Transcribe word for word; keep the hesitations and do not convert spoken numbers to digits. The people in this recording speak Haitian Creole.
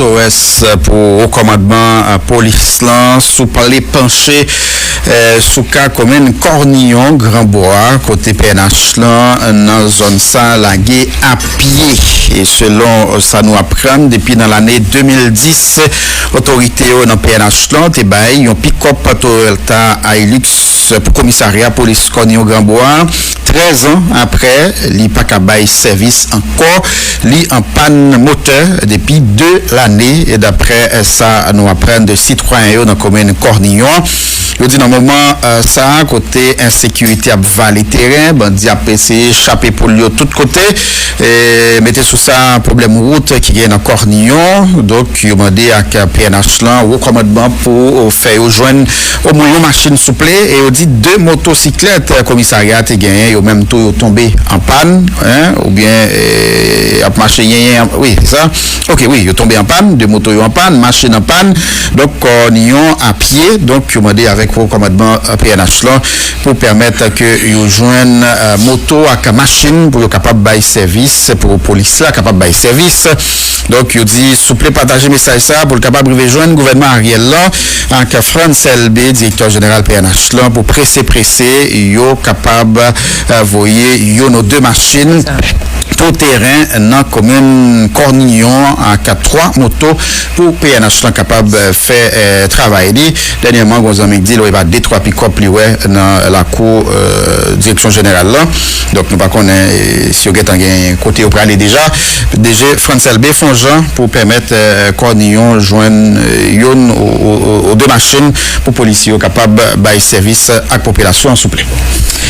S O S pou wo kòmandman polis lan sou pale panche sou ka komin Kòniyon Granbwa, kote P N H lan nan zòn sa lage a pye. E selon sa nou aprann, depi nan lane de mil dis, otorite yo nan P N H lan te bay yon pikòp Toyota Hilux pou komisarya polis Kòniyon Granbwa. Trèz an apre, li pa ka bay sèvis ankò. Li an pàn motè depi de lane, e daprè sa nou aprann de sitwayen yo nan komin Kòniyon. Yo di nan moman sa a, kote ensekirite ap vale teren, bandi ap eseye chape poul yo tout kote. E mete sou sa pwoblèm wout ki gen nan Kòniyon. Donk, yo mande ak P N H lan, wo kòmandman pou fè yo jwenn omwen yon machin souple. E yo di de motosiklèt komisarya te genyen, yo menm tou yo tonbe an pàn, oubyen ap mache yenyen, wi, se sa. Ok, wi, yo tonbe an pàn, de moto yo an pàn, machin an pàn. Donk, Kòniyon a pye. Donk, yo mande avèk wo kòmandman P N H lan pou pèmèt ke yo jwenn moto ak machin pou yo kapab bay sèvis, pou polis la kapab bay sèvis. Donk, yo di, souple pataje mesaj sa pou l kapab rive jwenn gouvènman Ariel lan ak Frantz Elbé, direktè jeneral P N H lan, pou prese prese yo kapab voye youn ou de machin tou teren nan komin Kòniyon ak twa moto pou P N H lan kapab fè travay li. Dènyèman, gon zanmi k di l wè pa de twa pikòp li wè nan lakou direksyon jeneral lan. Donk, nou pa konnen si yo gentan gen kote yo prale deja. D G Frantz Elbé fè yon jan pou pèmèt Kòniyon jwenn youn ou de machin pou polisye yo kapab bay sèvis ak popilasyon an souple.